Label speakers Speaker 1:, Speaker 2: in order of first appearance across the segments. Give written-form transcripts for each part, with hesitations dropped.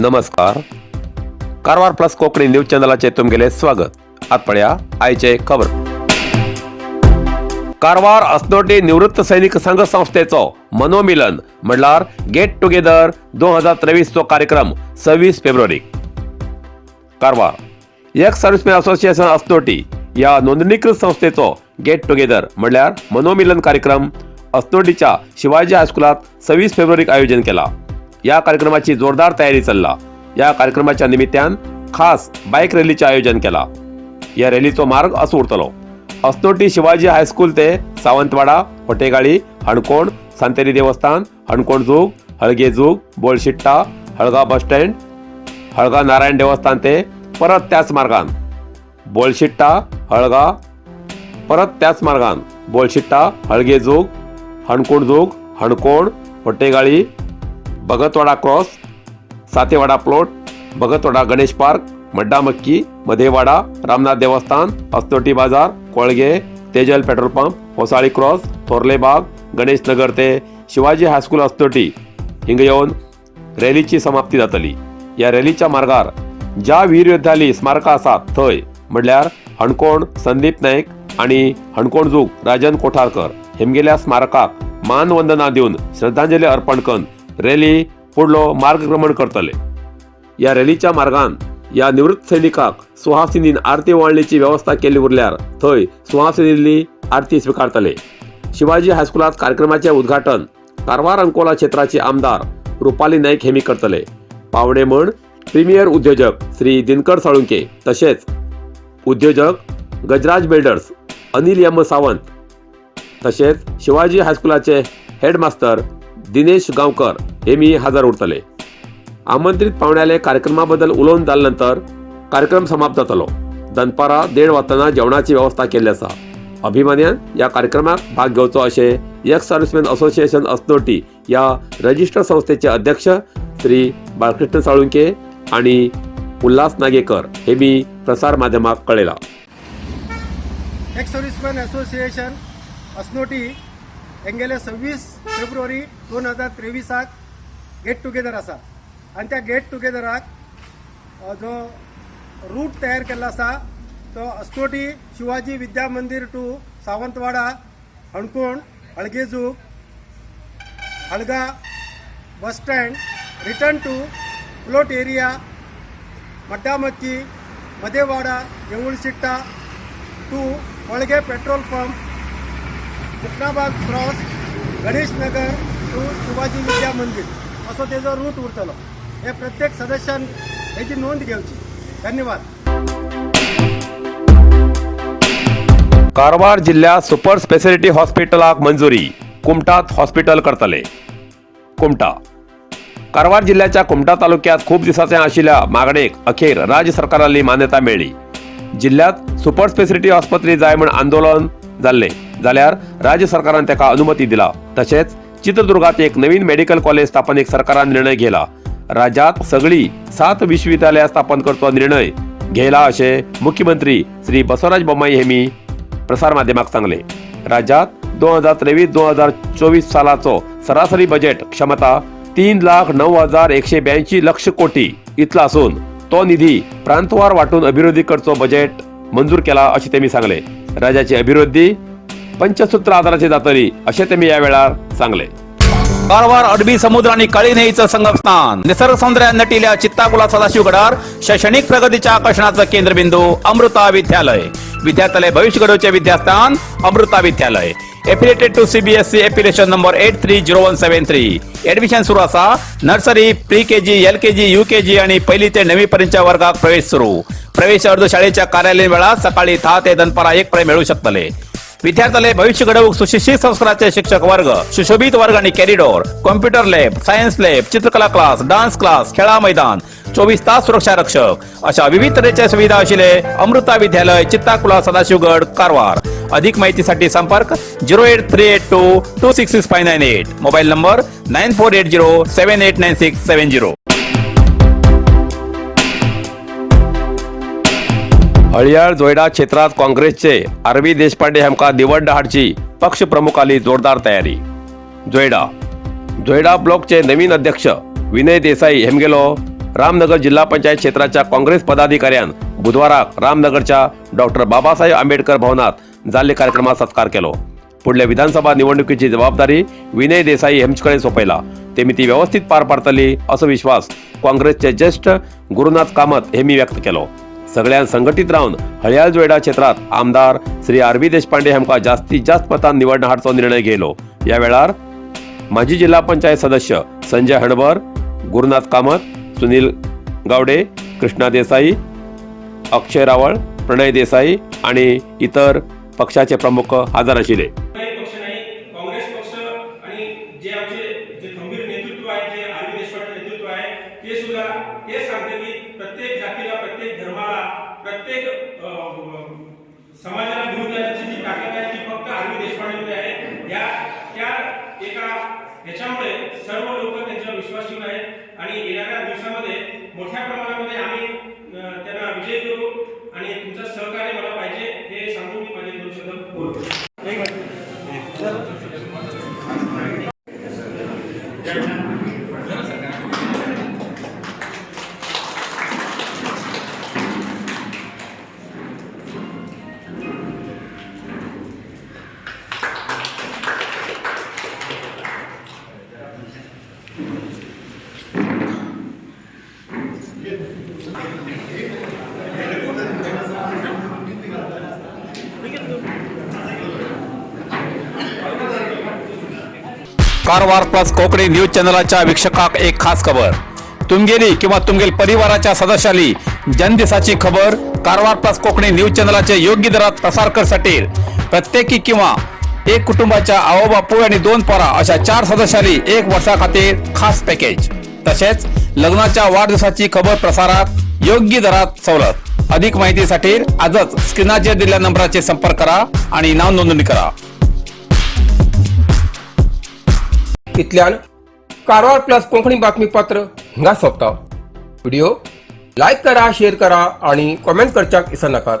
Speaker 1: नमस्कार, Karwar plus Konkani news चॅनलाचेर तुमगेलें स्वागत. आत पळया आयचे खबर. कारवार अस्नोटी निवृत्त सैनिक संघ संस्थेचो मनोमिलन म्हणल्यार गेट टुगेदर 2023चो कार्यक्रम 26 फेब्रुवारीक. कारवार एक्स सर्व्हिसमॅन असोसिएशन अस्नोटी या नोंदणीकृत संस्थेचो गेट टुगेदर म्हणल्यार मनोमिलन कार्यक्रम अस्नोटीच्या शिवाजी हायस्कुलात 26 फेब्रुवारीक आयोजन केला. या कार्यक्रमाची जोरदार तयारी चल्ला. या कार्यक्रमाच्या निमित्तान खास बायक रॅलीचे आयोजन केला. या रॅलीचो मार्ग असो उरतलो: अस्नोटी शिवाजी हायस्कूल ते सावंतवाडा, होटेगाळी, हणकोण, सांतेरी देवस्थान, हणकोण जूग, हळगे जूग, बोळशिट्टा, हळगा बस स्टँड, हळगा नारायण देवस्थान ते परत त्याच मार्गान बोळशिट्टा, हळगा, परत त्याच मार्गान बोळशिट्टा, हळगे जूग, हणकोण जूग, Hankon, Hotegali, Bhagatwada cross, Satewada plot, Bhagatwada Ganesh park, Maddamakki, Madhewada, Ramnath देवस्थान, अस्नोटी बाजार, Kolge, Tejal petrol pump, Hosali cross, थोरले बाग, गणेश नगर ते शिवाजी हायस्कूल अस्नोटी हिंगा येवन रॅलीची समाप्ती जातली. या रॅलीच्या मार्गार ज्या वीरयोद्ध्याली स्मारकां आसात थंय म्हणल्यार हणकोण संदीप नाईक आणि हणकोण जूग राजन कोठारकर हेमगेल्या स्मारकाक मानवंदना दिवन श्रद्धांजली अर्पण करून रॅली फुडलो मार्गक्रमण करतले. या रॅलीच्या मार्गान या निवृत्त सैनिकाक सुहासिनीन आरती वळणीची व्यवस्था केल्ली उरल्यार थंय सुहासिनीली आरती स्विकारतले. शिवाजी हायस्कुलात कार्यक्रमाचे उद्घाटन कारवार अंकोला क्षेत्राचे आमदार रुपाली नाईक हेमी करतले. पावणे म्हण प्रिमियर उद्योजक श्री दिनकर साळुंके, तशेंच उद्योजक गजराज बिल्डर्स अनिल यम सावंत, तशेंच शिवाजी हायस्कुलाचे हेडमास्तर दिनेश गांवकर हे मी हजर उरतले. आमंत्रित पाहुण्याले कार्यक्रमाबद्दल उलोवन जाले नंतर कार्यक्रम समाप्त जातलो. दनपारा 1:30 वाजताना जेवणाची व्यवस्था केल्ली आसा. अभिमान्यान ह्या कार्यक्रमाक भाग घेवचो अशें एक्स सर्व्हिसमॅन असोसिएशन अस्नोटी ह्या रजिस्टर संस्थेचे अध्यक्ष श्री बाळकृष्ण साळुंके आणि उल्हास नागेकर हे मी प्रसार माध्यमाक कळयला.
Speaker 2: एक्स सर्व्हिसमॅन असोसिएशन अस्नोटी हेंगेले 26 फेब्रुवारी 2023आक गेट टुगेदर आसा आनी त्या गेट टुगेदराक जो रूट तयार केल्लो आसा तो अस्नोटी शिवाजी विद्या मंदीर two Sawantwada, हणकोण, हळगेजूग, हळगा bus stand, return to plot area, Maddamakki, Madhewada, Deulshitta to Kolge petrol pump, Muknabag cross, Ganesh Nagar to Shivaji Vidya Mandir असो तेजो रूट उरतलो. हे प्रत्येक सदस्यान हेची नोंद घेवची. धन्यवाद.
Speaker 1: कारवार जिल्ह्यात सुपर स्पेशालिटी हॉस्पिटलाक मंजुरी, कुमटात हॉस्पिटल करतले. कुमटा, कारवार जिल्ह्याच्या कुमटा तालुक्यात खूप दिसाचे आशिल्ल्या मागणेक अखेर राज्य सरकाराली मान्यता मेळ्ळी. जिल्ह्यात सुपर स्पेशालिटी आस्पत्री जाय म्हूण आंदोलन जाल्लें जाल्यार राज्य सरकारान ताका अनुमती दिला. तशेंच चित्रदुर्गात एक नवीन मेडिकल कॉलेज स्थापनेक सरकारान निर्णय घेला. राज्यात सगळी सात विश्वविद्यालयां स्थापन करचो निर्णय घेला अशें मुख्यमंत्री श्री बसवराज बोम्माई हेमी प्रसार माध्यमाक सांगले. राज्यात 2023 2024 सालाचो सरासरी बजेट क्षमता 3,09,182 लक्ष कोटी इतला असून तो निधी प्रांतवार वाटून अभिवृद्धी करचो बजेट मंजूर केला अशें तेमी सांगले. राज्याची अभिवृद्धी पंचसूत्र आधाराचेर जातली अशें तेमी ह्या वेळार सांगले.
Speaker 3: कारवार अरबी समुद्र आणि काळी न्हंयेचं संगमस्थान, निसर्ग सौंदर्यात नटिल्या चित्ताकुला सदाशिवगडार शैक्षणिक प्रगतीच्या आकर्षणाचं केंद्रबिंदू अमृता विद्यालय. विद्यार्थ्यालय भविष्य घडवचे विद्यास्थान अमृता विद्यालय. Affiliated to CBSE, affiliation number 830173. Admission सुरू असा. Nursery, pre KG, LKG, UKG आणि पहिली ते नववी पर्यंतच्या वर्गात प्रवेश सुरू. प्रवेश अर्ज शाळेच्या कार्यालयीन वेळात सकाळी 10 ते दनपारा 1 पर्यंत मिळू शकतले. विद्यार्थ्याले भविष्य घडवूक सुशिक्षित संस्काराचे शिक्षक वर्ग, सुशोभित वर्ग आणि corridor, computer lab, science lab, चित्रकला क्लास, डान्स क्लास, खेळा मैदान, 24 तास सुरक्षा रक्षक अशा विविध तऱ्हेच्या सुविधा असलेले अमृता विद्यालय, चित्ताकुला, सदाशिवगड, कारवार. अधिक माहितीसाठी संपर्क 08382266598, mobile number 9480789670.
Speaker 1: Haliyal Joida क्षेत्रात काँग्रेसचे आर व्ही देशपांडे हांकां निवड हाडची पक्ष प्रमुखाली जोरदार तयारी. जोयडा, जोयडा ब्लॉकचे नवीन अध्यक्ष विनय देसाई हेमगेलो रामनगर जिल्हा पंचायत क्षेत्राच्या काँग्रेस पदाधिकाऱ्यान बुधवाराक रामनगरच्या डॉक्टर बाबासाहेब आंबेडकर भवनात जाल्ले कार्यक्रमात सत्कार केलो. पुढल्या विधानसभा निवडणुकीची जबाबदारी विनय देसाई हेमचकडे सोपयला, तेमी ती व्यवस्थित पार पाडतली असो विश्वास काँग्रेसचे ज्येष्ठ गुरुनाथ कामत हेमी व्यक्त केलो. सगळ्यां संघटित रावन हळयाळ जोयडा क्षेत्रात आमदार श्री आर बी देशपांडे हांकां जास्तीत जास्त मतान निवडून हाडचो निर्णय घेयलो. या वेळार माजी जिल्हा पंचायत सदस्य संजय हणबर, गुरुनाथ कामत, सुनील गावडे, कृष्णा देसाई, अक्षय रावळ, प्रणय देसाई आणि इतर पक्षाचे प्रमुख हजर आशिल्ले.
Speaker 4: काही पक्ष नाही, काँग्रेस पक्ष आणि जे आमचे जे खंबीर नेतृत्व आहे, जे आर व्ही देशपांडे नेतृत्व आहे, ते सुद्धा हेच सांगते की प्रत्येक जातीला, प्रत्येक धर्माला, प्रत्येक समाजाला घेऊन जाण्याची जी ताकद आहे ती फक्त आर व्ही देशपांडेमध्ये आहे. या त्या एका ह्याच्यामुळे सर्व लोक त्यांच्यावर विश्वास ठेवून आहेत आणि येणाऱ्या दिवसामध्ये मोठ्या प्रमाणामध्ये आम्ही त्यांना विजयी करू आणि तुमचं सहकार्य मला पाहिजे, हे सांगून मी माझे दोन शब्द बोलतो.
Speaker 3: कारवार प्लस कोकणी न्यूज चॅनलाच्या वीक्षकाक एक खास खबर. तुमगेली किंवा तुमगेल परिवाराच्या सदस्याली जन्मदिसाची खबर कारवार प्लस कोकणी न्यूज चॅनलाचे योग्य दरात प्रसार करसाठी प्रत्येकी किंवा एक कुटुंबाच्या आओ बापूय आणि दोन पोरा अशा चार सदस्याली एक वर्षा खातीर खास पॅकेज. तसेच लग्नाच्या वाढदिवसाची खबर प्रसारात योग्य दरात सवलत. अधिक माहितीसाठी आजच स्क्रीनाचेर दिलेल्या नंबराचे संपर्क करा आणि नाव नोंदणी करा.
Speaker 5: इतल्यान कारवार प्लस कोंकणी बातमीपत्र हिंगा सोंपता. व्हिडिओ लायक करा, शेअर करा आणि कॉमेंट करच्याक विसरनाकात.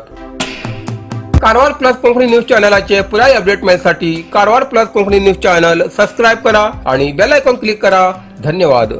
Speaker 5: कारवार प्लस कोंकणी न्यूज चॅनलाचे पुराय update मेळसाठी Karwar plus Konkani news channel subscribe करा आणि बेल आयकॉन क्लिक करा. धन्यवाद.